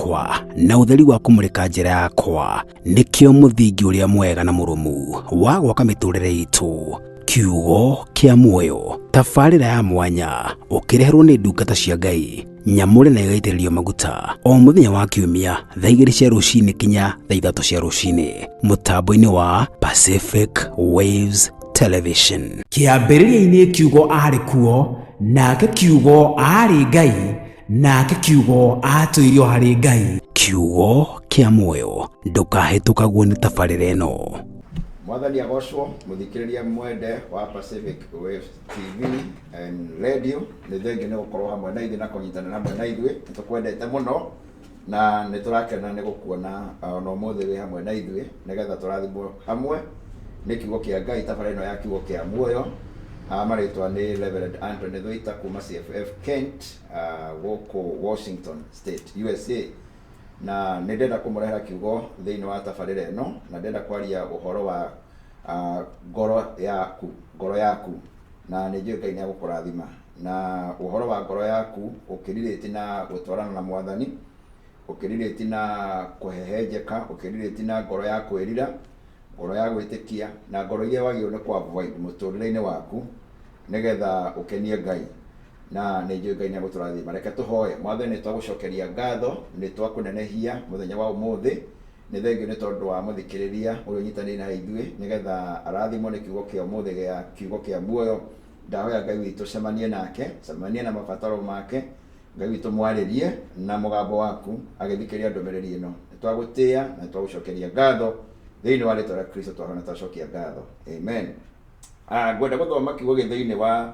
yakwa na ũtheri wa kũmũrĩka njĩra yakwa, nĩkĩo mũthingi ũrĩa mwega na mũrũmu wa gwaka mĩtũrĩre itũ. Kiugo kĩa muoyo, tabarĩra ya mwanya ũkĩreherwo nĩ ndungata cia Ngai nyamũre na ĩgaitĩrĩrio maguta o mũthenya wa kiumia thaa 2 cia rũcinĩ kinya thaa 3 cia rũcinĩ mũtambo-inĩ wa Pacific Waves Television. Kĩambĩrĩria-inĩ kiugo aarĩ kuo, nake kiugo aarĩ Ngai, nake kiugo aatũire o harĩ Ngai. Kiugo kĩa muoyo, ndũkahĩtũkagwo nĩ tabarĩra ĩno. Mwathani agocwo. Mũthikĩrĩria mwende wa Pacific Waves TV and Radio, nĩ thengiũ nĩ gũkorwo hamwe na ithuĩ na kũnyitanĩra hamwe na ithuĩ. Nĩ tũkwendete mũno na nĩ tũrakena nĩ gũkuona ona ũmũthĩ wĩ hamwe na ithuĩ, nĩgetha tũrathimwo hamwe nĩ kiugo kĩa Ngai, tabarĩra ĩno ya kiugo kĩa muoyo. Marĩtwa nĩ Reverend Anthony Thuita kuma CFF Kent, gũkũ Washington State, USA. Na nĩ ndĩrenda kũmũrehera kiugo thĩinĩ wa tabarĩra ĩno, na ndĩrenda kwaria ũhoro wa ngoro yaku, ngoro yaku. Na nĩ njũĩ Ngai nĩ agũkũrathima na ũhoro wa ngoro yaku, ũkĩrirĩti na gũtwarana na Mwathani, ũkĩrirĩti na kũhehenjeka, ũkĩrirĩti na ngoro ya kwĩrira, ngoro ya gwĩtĩkia, na ngoro iria wagĩrĩirwo nĩ kũ avoid mũtũrĩre-inĩ waku nĩgetha ũkenie Ngai. Na nĩ njũĩ Ngai nĩ agũtũrathima. Reke tũhoe. Mwathani, nĩ twagũcokeria ngatho, nĩ twakũnenehia mũthenya wa ũmũthĩ. Nĩ thengiũ nĩ tondũ wa mũthikĩrĩria ũrĩa ũnyitanĩire na ithuĩ nĩgetha arathimwo nĩ kiugo kĩa ũmũthĩ gĩa kiugo kĩa muoyo. Ndahoya Ngai witũ cemanie nake, cemanie na mabataro make. Ngai witũ mwarĩrie na mũgambo waku agĩthikĩrĩria ndũmĩrĩri ĩno. Nĩ twagũtĩĩa na nĩ twagũcokeria ngatho thĩinĩ wa rĩtwa rĩa Kristo twahoya na twacokia ngatho. Amen. Ngwenda gũthoma kiugo gĩ thĩinĩ wa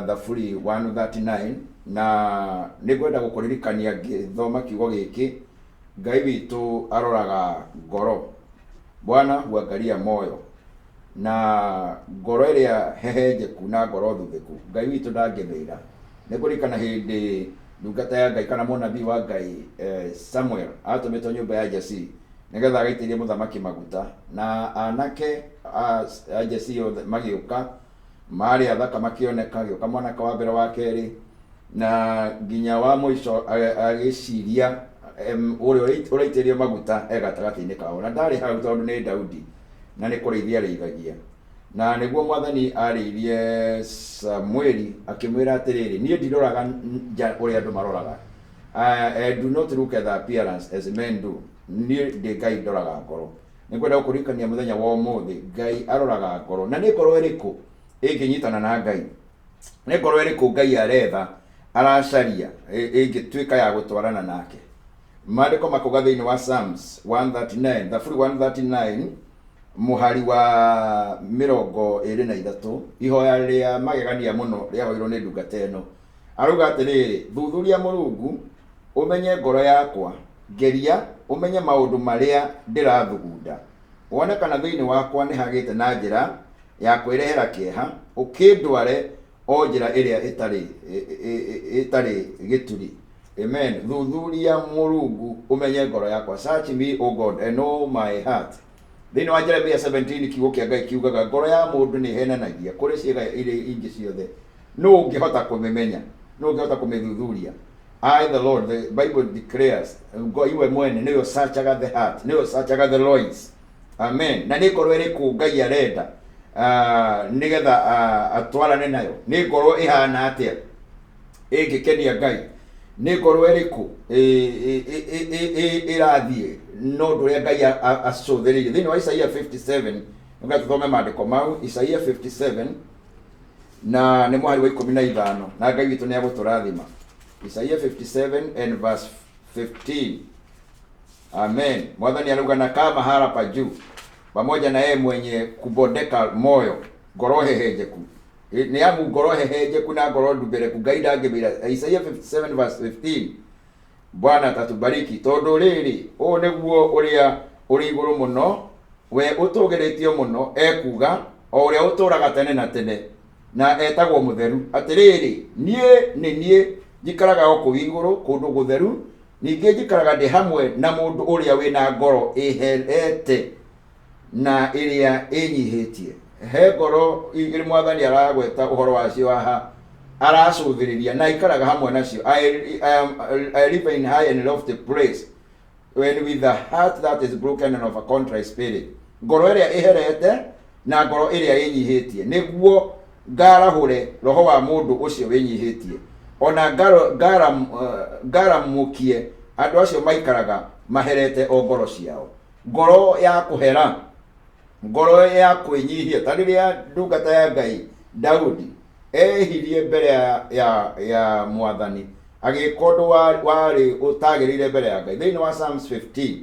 Thaburi 139, na nĩ ngwenda gũkũririkania ngĩthoma kiugo gĩkĩ, Ngai witũ aroraga ngoro. Bwana huangalia moyo. Na ngoro ĩrĩa hehenjeku na ngoro thuthĩku, Ngai witũ ndangĩmĩira. Nĩ ngũririkana hĩndĩ ndungata ya Ngai kana mũnabii wa Ngai Samuel atũmĩtwo nyũmba ya Jesii nĩgetha agaitĩrĩrie mũthamaki maguta, na anake a Jesii othe magĩũka, marĩ athaka makĩoneka, agĩũka mwanake wa mbere, wa kerĩ, na nginya wa mũico, agĩciria ũrĩa ũraitĩrĩrio maguta e gatagatĩ-inĩ kao, na ndarĩ hau tondũ nĩ Daudi na nĩ kũrĩithia arĩithagia. Na nĩguo Mwathani arĩirie Samueli akĩmwĩra atĩrĩrĩ, niĩ ndiroraga nja ũrĩa andũ maroraga. I do not look at the appearance as men do. Niĩ ndĩ Ngai ndoraga ngoro. Nĩ ngwenda gũkũririkania mũthenya wa ũmũthĩ, Ngai aroraga ngoro. Na nĩ ngoro ĩrĩkũ ĩngĩnyitana na Ngai? Nĩ ngoro ĩrĩkũ Ngai aretha, aracaria, ĩngĩtuĩka ya gũtwarana nake? Maandĩko makauga thĩinĩ wa Psalms 139, Thaburi 139, mũhari wa 23, ihoya rĩa magegania mũno rĩahoirwo nĩ ndungata ĩno. Arauga atĩrĩrĩ, thuthuria Mũrungu, ũmenye ngoro yakwa, ngeria, ũmenye maũndũ marĩa ndĩrathugunda, wone kana thĩinĩ wakwa nĩhagĩte na njĩra ya kwĩrehera kĩeha, ũkĩndware o njĩra ĩrĩa ĩtarĩ, ĩtarĩ gĩturi. Amen. Thuthuria Mũrungu, ũmenye ngoro yakwa. Search me, O God, and know my heart. Thĩinĩ wa Jeremia 17 kiugo kĩa Ngai kiugaga ngoro ya mũndũ nĩ ĩhenanagia kũrĩ ciĩga iria ingĩ ciothe. Nũ ũngĩhota kũmĩmenya? Nũ ũngĩhota kũmĩthuthuria? I the Lord, the Bible declares, Ngai we mwene nĩwe ũsearchaga the heart, nĩwe ũsearchaga the loins. Amen. Na nĩ ngoro ĩrĩkũ Ngai arenda nĩgetha atwarane nayo? Nĩ ngoro ĩhana atĩa ĩngĩkenia Ngai? Nĩ ngoro ĩrĩkũ ĩrathiĩ na ũndũ ũrĩa Ngai acũthĩrĩirie? Thĩinĩ wa Isaia 57, nĩgetha tũthome maandĩko mau, Isaia 57 na nĩ mũhari wa 15, na Ngai witũ nĩ agũtũrathima. Isaia 57 and verse 15. Amen. Mwathani arauga nakaa mahala pa juu pamoja na yeye mwenye kubondeka moyo, ngoro hehenjeku. Nĩ amu ngoro hehenjeku na ngoro ndumbereku Ngai ndangĩmĩira. Isaia 57 verse 15. Bwana atatubariki tondũ rĩrĩ, ũũ nĩguo ũrĩa ũrĩ igũrũ mũno, we ũtũgĩrĩtio mũno, ekuuga, o ũrĩa ũtũũraga tene na tene, na etagwo mũtheru, atĩrĩrĩ, niĩ nĩ niĩ njikaraga o kũu igũrũ kũndũ gũtheru, ningĩ njikaraga ndĩ hamwe na mũndũ ũrĩa wĩna ngoro ĩherete na ĩrĩa ĩnyihĩtie. He ngoro igĩrĩ Mwathani aragweta ũhoro wacio haha. Aracũthĩrĩria na aikaraga hamwe nacio. I live in high and lofty place when with a heart that is broken and of a contrite spirit. Ngoro ĩrĩa ĩherete na ngoro ĩrĩa ĩnyihĩtie, nĩguo ngarahũre roho wa mũndũ ũcio wĩnyihĩtie, ona ngaramũkie andũ acio maikaraga maherete o ngoro ciao. Ngoro ya kũhera, ngoro ya kwĩnyihia, ta rĩrĩa ndungata ya Ngai Daudi ehirie mbere ya Mwathani, agĩka ũndũ warĩ ũtagĩrĩire mbere ya Ngai. Thĩinĩ wa Psalms 15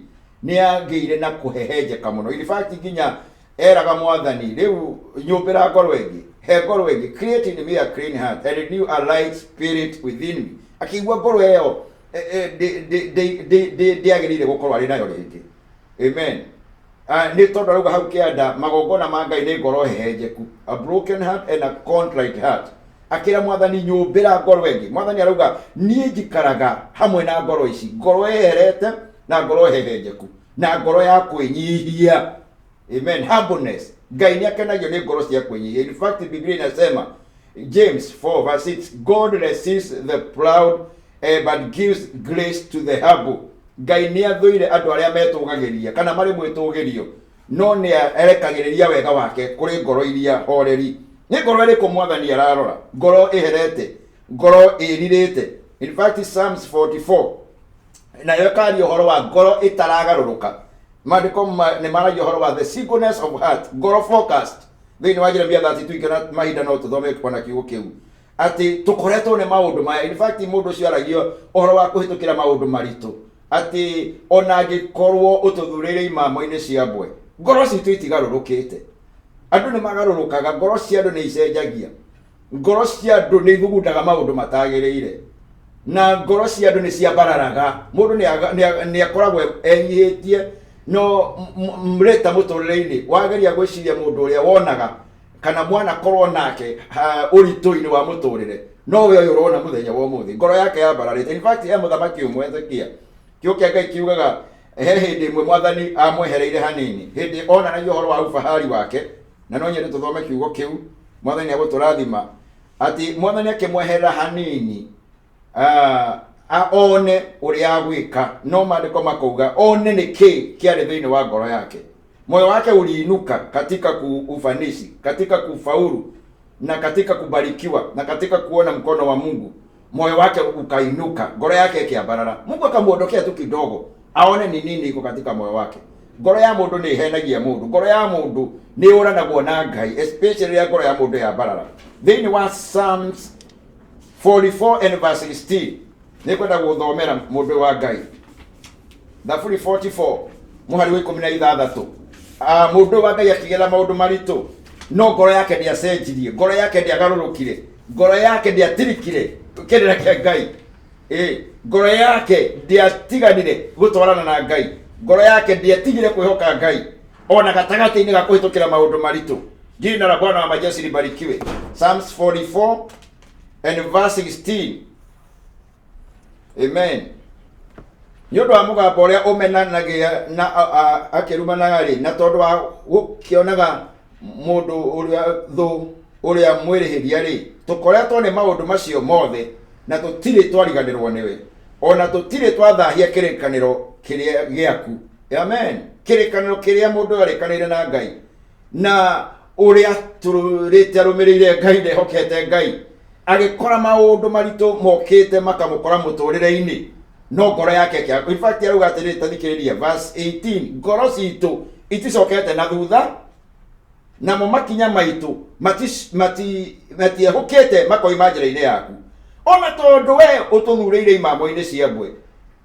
nĩ agĩire na kũhehenjeka mũno. In fact, nginya eraga Mwathani, rĩu nyũmbĩra ngoro ĩngĩ, he ngoro ĩngĩ, create in me a clean heart and renew a right spirit within me. Akĩigua ngoro ĩyo ndĩagĩrĩire gũkorwo arĩ nayo rĩngĩ. Amen. Nĩ tondũ arauga hau kĩanda, magongona ma Ngai nĩ ngoro hehenjeku, a broken heart and a contrite heart. Akĩra Mwathani, nyũmbĩra ngoro ĩngĩ. Mwathani arauga, niĩ njikaraga hamwe na ngoro ici, ngoro ĩherete na ngoro hehenjeku na ngoro ya kwĩnyihia. Amen. Humbleness. Ngai nĩ akenagio nĩ ngoro cia kwĩnyihia. In fact, Biblia inasema, James 4 verse 6, God resists the proud but gives grace to the humble. Ngai nĩ athũire andũ arĩa metũgagĩria kana marĩ mwĩtũgĩrio, no nĩ erekagĩrĩria wega wake kũrĩ ngoro iria horeri. Nĩ ngoro ĩrĩkũ Mwathani ararora? Ngoro ĩherete, ngoro ĩrirĩte. In fact, Psalms 44 nayo ĩkaria ũhoro wa ngoro ĩtaragarũrũka. Maandĩko nĩ maragia ũhoro wa the singleness of heart, ngoro focused. Thĩinĩ wa Jeremia 32, ikĩona mahinda no tũthome ona kiugo kĩu, atĩ tũkoretwo nĩ maũndũ maya. In fact, mũndũ ũcio aragia ũhoro wa kũhĩtũkĩra maũndũ maritũ, atĩ ona angĩkorwo ũtũthurĩire imamo-inĩ cia mbwe, ngoro citũ itigarũrũkĩte. Andũ nĩ magarũrũkaga, ngoro cia andũ nĩ icenjagia, ngoro cia andũ nĩ ithugundaga maũndũ matagĩrĩire, na ngoro cia andũ nĩ ciambararaga. Mũndũ nĩ akoragwo enyihĩtie, no mreta mũtũrĩre-inĩ wageria gwĩciria mũndũ ũrĩa wonaga kana mwanakorwo nake ũritũ-inĩ wa mũtũrĩre, no we ũyũ ũrona mũthenya wa ũmũthĩ ngoro yake yambararĩte. In fact, he mũthamaki ũmwe Hezekia, kĩo kĩa Ngai kiugaga he hĩndĩ ĩmwe Mwathani amwehereire hanini, hĩndĩ onanagia ũhoro wa ufahari wake, na no nyende tũthome kiugo kĩu. Mwathani agũtũrathima. Atĩ Mwathani akĩmweherera hanini one ũrĩa agwĩka, no maandĩko makauga one nĩ kĩ kĩarĩ thĩinĩ wa ngoro yake. Moyo wake uliinuka katika kuufanisi, katika kufaulu na katika kubarikiwa na katika kuona mkono wa Mungu. Moyo wake ukainuka, ngoro yake ĩkĩambarara. Mungu akamuondokea tu kidogo aone ni nini iko katika moyo wake. Ngoro ya mũndũ nĩ ĩhenagia mũndũ, ngoro ya mũndũ nĩ ĩũranagwo na Ngai, especially rĩrĩa ngoro ya mũndũ yambarara. Thĩinĩ wa Psalms 44 and verse 16, nĩ kwenda gũthomera mũndũ wa Ngai. Thaburi 44 mũhari wa 16. Mũndũ wa Ngai akĩgera maũndũ maritũ, no ngoro yake ndĩacenjirie, ngoro yake ndĩagarũrũkire, ngoro yake ndĩatirikire kĩrĩra kĩa Ngai. Ngoro yake ndĩatiganire gũtwarana na Ngai, ngoro yake ndĩatigire kwĩhoka Ngai ona gatagatĩ-inĩ ga kũhĩtũkĩra maũndũ maritũ. Jina la Bwana wa majeshi libarikiwe. Psalms 44 and verse 16. Amen. Nĩ ũndũ wa mũgambo ũrĩa ũmenanagia na akĩrumanaga-rĩ, na tondũ wa gũkĩonaga mũndũ ũrĩa thũ ũrĩa mwĩrĩhĩria-rĩ, tũkoretwo nĩ maũndũ macio mothe, na tũtirĩ twariganĩrwo nĩwe, ona tũtirĩ twathahia kĩrĩkanĩro kĩrĩa gĩaku. Amen. Kĩrĩkanĩro kĩrĩa mũndũ arĩkanĩire na Ngai, na ũrĩa tũrĩte arũmĩrĩire Ngai, ndehokete Ngai, agĩkora maũndũ maritũ mokĩte makamũkora mũtũrĩre-inĩ, no ngoro yake ĩkĩaga. In fact, arauga atĩrĩrĩ, ta thikĩrĩria verse 18, ngoro citũ iticokete na thutha, namo makinya maitũ matiehũkĩte makoima njĩra-inĩ yaku. Ona tondũ we ũtũthurĩire imamo-inĩ cia mbwe,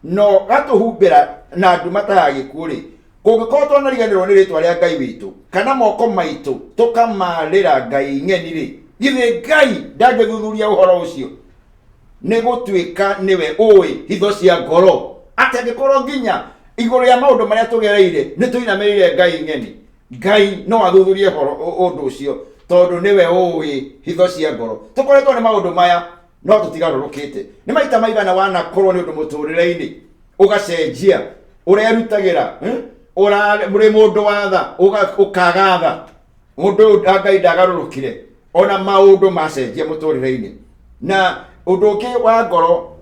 no gatũhumbĩra na nduma ta ya gĩkuũ-rĩ, kũngĩkorwo twanariganĩrwo nĩ rĩtwa rĩa Ngai witũ, kana moko maitũ tũkamarĩra ngai ng'eni-rĩ, githĩ Ngai ndangĩthuthuria ũhoro ũcio? Nĩ gũtuĩka nĩwe ũĩ hitho cia ngoro, atĩ angĩkorwo nginya igũrũ rĩa maũndũ marĩa tũgereire nĩ tũinamĩrĩire ngai ng'eni, Ngai no athuthurie ũhoro ũndũ ũcio, tondũ nĩwe ũĩ hitho cia ngoro. Tũkoretwo nĩ maũndũ maya no tũtigarũrũkĩte. Nĩ maita maigana wanakorwo nĩ ũndũ mũtũrĩre-inĩ ũgacenjia, ũrerutagĩra, ũrĩ mũndũ wa tha, ũkaga tha. Mũndũ ũyũ Ngai ndagarũrũkire ona maũndũ macenjia mũtũrĩre-inĩ. Na ũndũ ũngĩ wa ngoro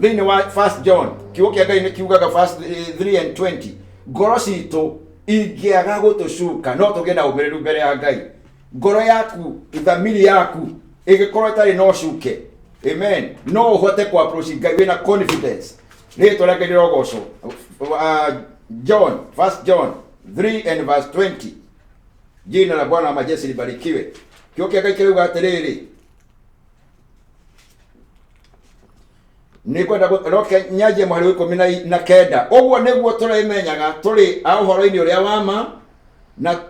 thĩinĩ wa First John, kiugo kĩa Ngai nĩ kiugaga verse 3 and 20, ngoro citũ ingĩaga gũtũcuka no tũgĩe na ũmĩrĩru mbere ya Ngai. Ngoro yaku, thamiri yaku ĩgĩkorwo ĩtarĩ na ũcuke, amen, no ũhote kũ approach Ngai wĩna confidence. Rĩtwa rĩa Ngai rĩrogocwo. John, First John 3 and verse 20. Jina la Bwana wa majeshi libarikiwe. Kiugo kĩa Ngai kĩrauga atĩrĩrĩ, nĩ kwenda roke nyanjie mũhari wa ikũmi na kenda. Ũguo nĩguo tũrĩmenyaga tũrĩ a ũhoro-inĩ ũrĩa wa ma, na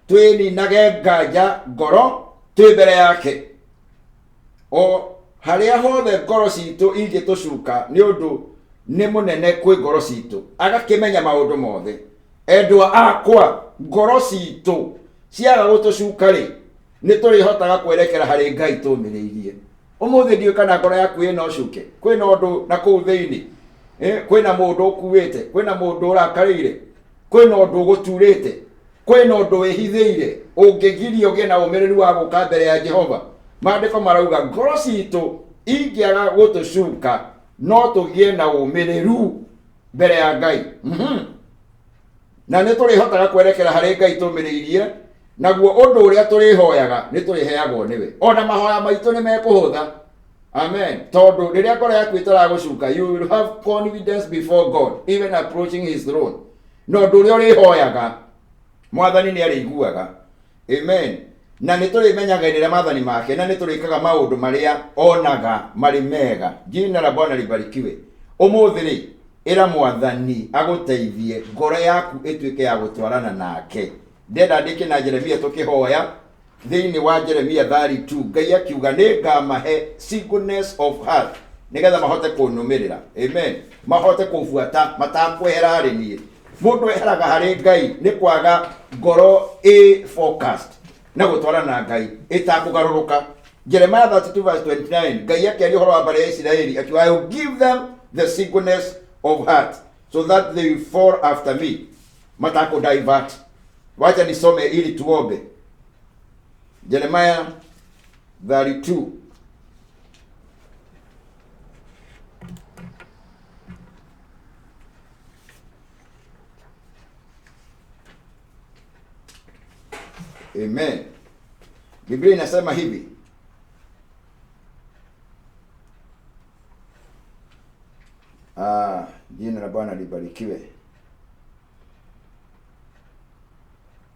twĩninage nganja ngoro twĩ mbere yake. O harĩa hothe ngoro citũ ingĩtũcuka, nĩ ũndũ nĩ mũnene kwĩ ngoro citũ, agakĩmenya maũndũ mothe. Endwa akwa, ngoro citũ ciaga gũtũcuka-rĩ, nĩ tũrĩhotaga kwerekera harĩ Ngai tũmĩrĩirie. Ũmũthĩ ndiũĩ kana ngoro yaku ĩna ũcuke, kwĩna ũndũ na kũu thĩinĩ, kwĩna mũndũ ũkuĩte, kwĩna mũndũ ũrakarĩire, kwĩna ũndũ ũgũturĩte, kwĩna ũndũ wĩhithĩire ũngĩgiria ũgĩe na ũmĩrĩru wa gũka mbere ya Jehova. Maandĩko marauga ngoro citũ ingĩaga gũtũcuka no tũgĩe na ũmĩrĩru mbere ya Ngai. Na nĩ tũrĩhotaga kwerekera harĩ Ngai tũmĩrĩirie, naguo ũndũ ũrĩa tũrĩhoyaga nĩ tũrĩheagwo nĩwe. Ona mahoya maitũ nĩ mekũhũtha. Amen. Tondũ rĩrĩa ngoro yaku ĩtaragũcuka, you will have confidence before God, even approaching his throne. Na ũndũ ũrĩa ũrĩhoyaga, Mwathani nĩ arĩiguaga. Amen. Na nĩ tũrĩmenyagĩrĩra maathani make, na nĩ tũrĩkaga maũndũ marĩa onaga marĩ mega. Jina la Bwana libarikiwe. Ũmũthĩ rĩ, ĩra Mwathani agũteithie ngoro yaku ĩtuĩke ya gũtwarana nake. Ndĩrenda ndĩke na Jeremia tũkĩhoya thĩinĩ wa Jeremia 32, Ngai akiuga nĩ ngamahe singleness of heart nĩgetha mahote kũnũmĩrĩra. Amen. Mahote kũbuata matakwehera harĩ niĩ. Mũndũ eheraga harĩ Ngai nĩ kwaga ngoro ĩ focused na gũtwarana na Ngai ĩtakũgarũrũka. Jeremiah 32 verse 29, Ngai akĩaria ũhoro wa mbarĩ ya Isiraeli akiuga, I will give them the singleness of heart so that they will fall after me, matakũ divert. Wacha nisome ili tuombe. Jeremiah 32. Amen. Biblia inasema hivi. Jina la Bwana libarikiwe.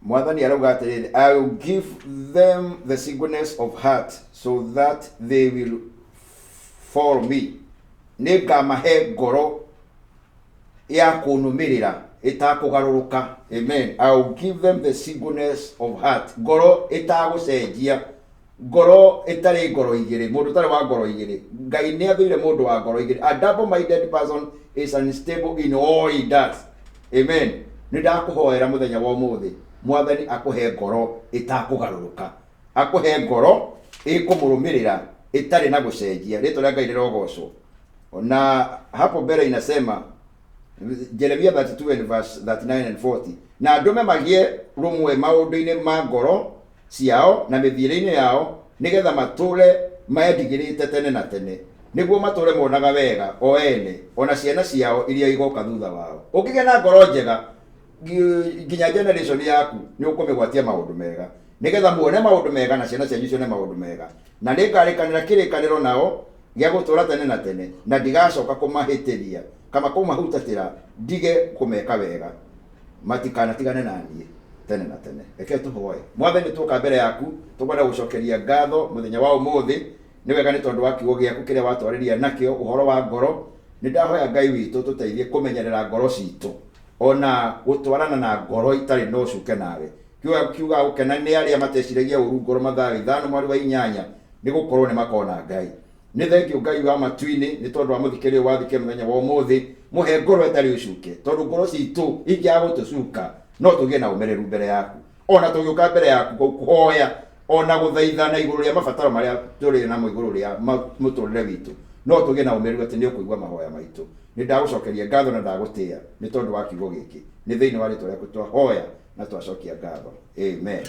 Mwathani arauga atĩrĩrĩ, I will give them the singleness of heart so that they will follow me. Nĩ ngamahe ngoro ya kũnũmĩrĩra ĩtakũgarũrũka. Amen. I will give them the singleness of heart. Ngoro ĩtagũcenjia, ngoro ĩtarĩ ngoro igĩrĩ, mũndũ ũtarĩ wa ngoro igĩrĩ. Ngai nĩ athũire mũndũ wa ngoro igĩrĩ. A double minded person is unstable in all he does. Amen. Nĩ ndakũhoera mũthenya wa ũmũthĩ, Mwathani akũhe ngoro ĩtakũgarũrũka, akũhe ngoro ĩkũmũrũmĩrĩra ĩtarĩ na gũcenjia. Rĩtwa rĩa Ngai rĩrogocwo. Na hapo mbere inasema Jeremia 32 and verse 39 and 40, na ndũme magĩe rũmwe maũndũ-inĩ ma ngoro ciao na mĩthiĩre-inĩ yao, nĩgetha matũũre mendigĩrĩte tene na tene, nĩguo matũũre monaga wega o ene, o na ciana ciao iria igoka thutha wao. Ũngĩgĩa na ngoro njega nginya generation yaku nĩ ũkũmĩgwatia maũndũ mega, nĩgetha muone maũndũ mega na ciana cianyu cione maũndũ mega. Na nĩngarĩkanĩra kĩrĩkanĩro nao gĩa gũtũũra tene na tene, na ndigacoka kũmahĩtĩria kama kũmahutatĩra ndige kũmeka wega, matikanatigane na niĩ tene na tene. Reke tũhoe. Mwathani, tuoka mbere yaku tũkwenda gũcokeria ngatho mũthenya wa ũmũthĩ. Nĩ wega nĩ tondũ wa kiugo gĩaku kĩrĩa watwarĩria nakĩo ũhoro wa ngoro. Nĩ ndahoya Ngai witũ tũteithie kũmenyerera ngoro citũ ona gũtwarana na ngoro itarĩ na ũcuke nawe. Kiugo gĩaku kiugaga gũkena nĩ arĩa mateciragia ũru ngoro, Mathayo 5 mweri wa 8, nĩ gũkorwo nĩ makona Ngai. Nĩ thengiũ Ngai wa matu-inĩ nĩ tondũ wa mũthikĩrĩria ũyũ wathikĩrĩria mũthenya wa ũmũthĩ. Mũhe ngoro ĩtarĩ ũcuke, tondũ ngoro citũ ingĩaga gũtũcuka no tũgĩe na ũmĩrĩru mbere yaku. Ona tũgĩũka mbere yaku kũhoya ona gũthaithana igũrũ rĩa mabataro marĩa tũrĩ namo igũrũ rĩa mũtũrĩre witũ, no tũgĩe na ũmĩrĩru atĩ nĩ ũkũigua mahoya maitũ. Nĩ ndagũcokeria ngatho na ndagũtĩa nĩ tondũ wa kiugo gĩkĩ. Nĩ thĩinĩ wa rĩtwa rĩaku twahoya na twacokia ngatho. Amen.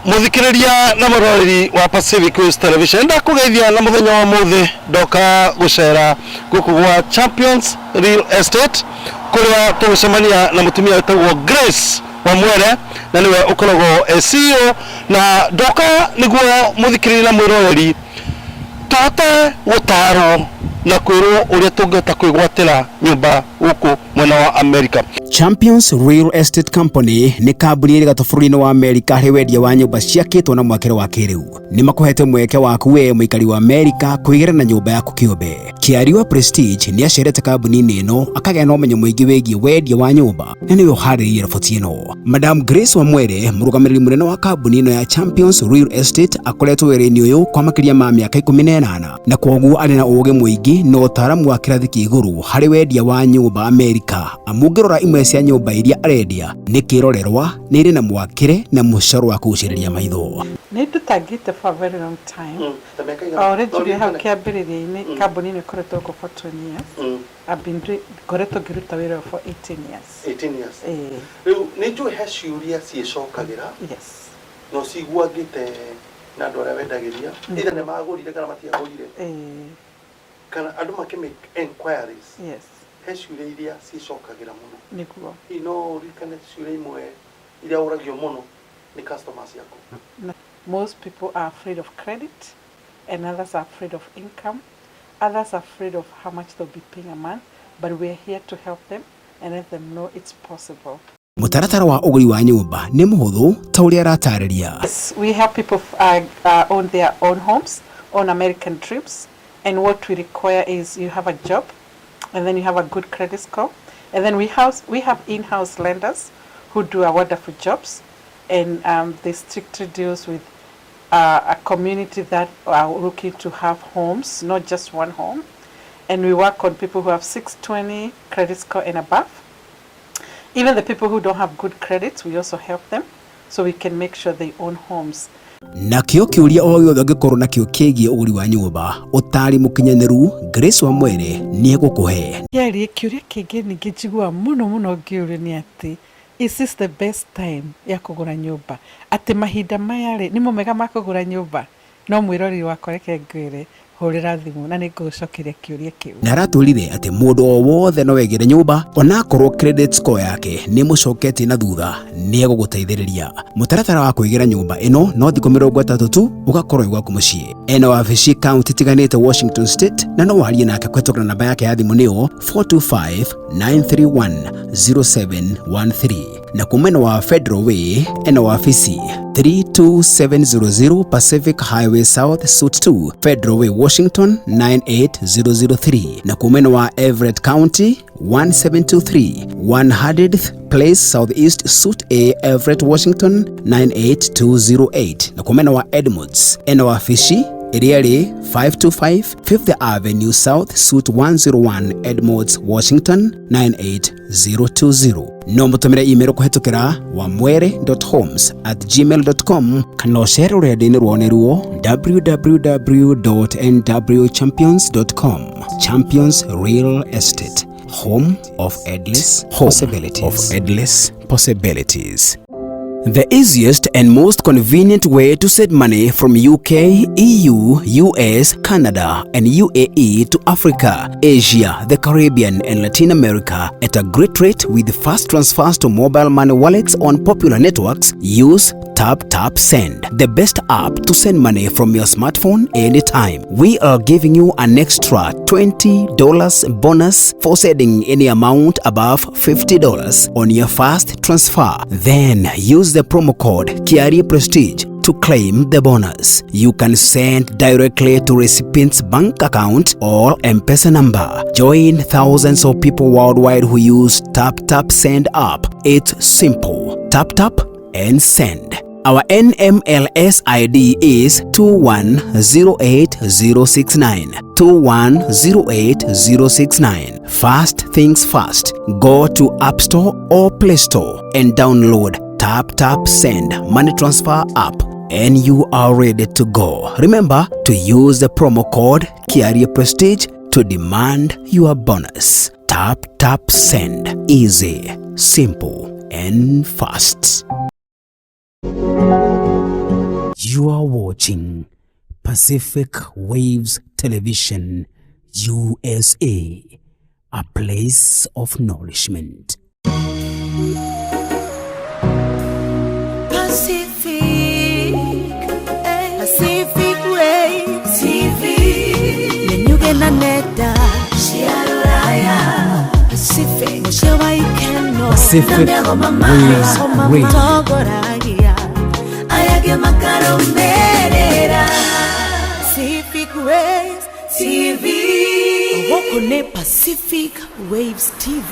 Muthikiriria na muroreri wa Pacific Waves Television, ndakũgeithia na mũthenya wa mũthĩ ndoka gũcera gũkũ gwa Champions Real Estate kũrĩa tũgũcemania na mũtumia wĩtagwo Grace Wamwere, na nĩwe ũkoragwo e CEO, na ndoka nĩguo mũthikĩrĩria na mwĩroreri tũhote gũtarwo na kwĩrwo ũrĩa tũngĩhota kwĩgwatĩra nyũmba gũkũ mwena wa America. Champions Real Estate Company nĩ kambuni ĩrĩ gatũ bũrũri-inĩ wa Amerika harĩ wendia wa nyũmba ciakĩtwo na mwakĩre wa kĩrĩu. Nĩ makũhete mweke waku we mũikari wa Amerika kwĩgĩra na nyũmba yaku kĩũmbe. Kĩari wa Prestige nĩ acerete kambuni-inĩ ĩno akagĩa na ũmenyo mũingĩ wĩgiĩ wendia wa nyũmba na nĩwe ũharĩrĩirie riboti ĩno. Madam Grace Wamwere, mũrũgamĩrĩri mũnene wa kambuni ĩno ya Champions Real Estate, akoretwo wĩra-inĩ ũyũ kwa makĩria ma mĩaka 18 na kwoguo arĩ na ũũgĩ mũingĩ na ũtaaramu wa kĩrathi kĩa igũrũ harĩ wendia wa nyũmba Amerika. Amu ũngĩrora imwe cia nyũmba iria arendia nĩ kĩrorerwa, nĩ irĩ na mwakĩre na mũcoro wa kũgucĩrĩria maitho. Nĩ ndutangĩte for a very long time. O ũrĩa njugire hau kĩambĩrĩria-inĩ, kambuni ĩno ĩkoretwo gũkũ for 20 years. I've been doing, ngoretwo ngĩruta wĩra ũyũ for 18 years. 18 years. Ĩĩ. Rĩu nĩ njũĩ he ciũria ciĩcokagĩra Yes. na ũciguangĩte na andũ arĩa wendagĩria, either nĩ magũrire kana matiagũrire, Ĩĩ. kana andũ makĩ make enquiries. Yes. He ciũria iria ciĩcokagĩra mũno. Nĩguo. Hihi no ũririkane ciũria imwe iria ũragio mũno nĩ customers ciaku? Most people are afraid of credit, and others are afraid of income. Others are afraid of how much they'll be paying a month, but we're here to help them and let them know it's possible. Mũtaratara wa ũgũri wa nyũmba nĩ mũhũthũ ta ũrĩa aratarĩria. Yes, we help people own their own homes, own American dreams, and what we require is you have a job, and then you have a good credit score, and then we have in-house lenders who do a wonderful jobs, and they strictly deals with a community that are looking to have homes, not just one home. And we work on people who have 620 credit score and above. Even the people who don't have good credits, we also help them so we can make sure they own homes. Nakĩo kĩũria o gĩothe ũngĩkorwo nakĩo kĩgiĩ ũgũri wa nyũmba, ũtaari mũkinyanĩru Grace Wamwere nĩ egũkũhe. Kĩarie kĩũria kĩngĩ ningĩ njiguaga mũno mũno ngĩũrio nĩ atĩ, is this the best time ya kũgũra nyũmba? Atĩ mahinda maya rĩ, nĩmo mega ma kũgũra nyũmba? No mwĩroreri wakwa, reke ngwĩre, hũrĩra thimũ na nĩ ngũgũcokeria kĩũria kĩu. Na aratwĩrire atĩ mũndũ o wothe no egĩre nyũmba onakorwo credit score yake nĩ mũcoketie na thutha, nĩ egũgũteithĩrĩria. Mũtaratara wa kwĩgĩra nyũmba ĩno no thikũ 30 tu ũgakorwo wĩ gwaku mũciĩ. Ena wabici kaunti itiganĩte Washington State, na no warie nake kũhetũkĩra namba yake ya thimũ nĩyo 425 931 0713, na kwa mwena wa Federal Way ena wabici 32700 Pacific Highway South, Suite 2, Federal Way, Washington 98003, na kwa mwena wa Everett County 1723 100th Place Southeast, Suite A, Everett, Washington 98208, na kwa mwena wa Edmonds ena wabici ĩrĩa ĩrĩ 525 Fifth Avenue South, Suite 101, Edmonds, Washington 98020. No mũtũmĩre email kũhetũkĩra wamwere.homes@gmail.com kana ũcere rũrenda-inĩ rwao nĩruo www.nwchampions.com. Champions Real Estate, home of endless possibilities. Of endless possibilities. The easiest and most convenient way to send money from UK, EU, US, Canada, and UAE to Africa, Asia, the Caribbean, and Latin America at a great rate with fast transfers to mobile money wallets on popular networks, use Tap Tap Send, the best app to send money from your smartphone anytime. We are giving you an extra $20 bonus for sending any amount above $50 on your first transfer. Then use the promo code Kiarie Prestige to claim the bonus. You can send directly to recipient's bank account or M-Pesa number. Join thousands of people worldwide who use Tap Tap Send app. It's simple. Tap tap and send. Our NMLS ID is 2108069. 2108069. First things first, go to App Store or Play Store and download Tap Tap Send Money Transfer app, and you are ready to go. Remember to use the promo code Kiarie Prestige to demand your bonus. Tap Tap Send. Easy, simple, and fast. You are watching Pacific Waves Television USA, a place of nourishment. Pacific, eh, Pacific Waves TV. Menyuge na nenda cia rũraya Pacific mũciĩ wa ikeno Pacific Waves Radio. Matongoragia aya angĩ makarũmĩrĩra Pacific Waves TV gũkũ nĩ Pacific Waves TV.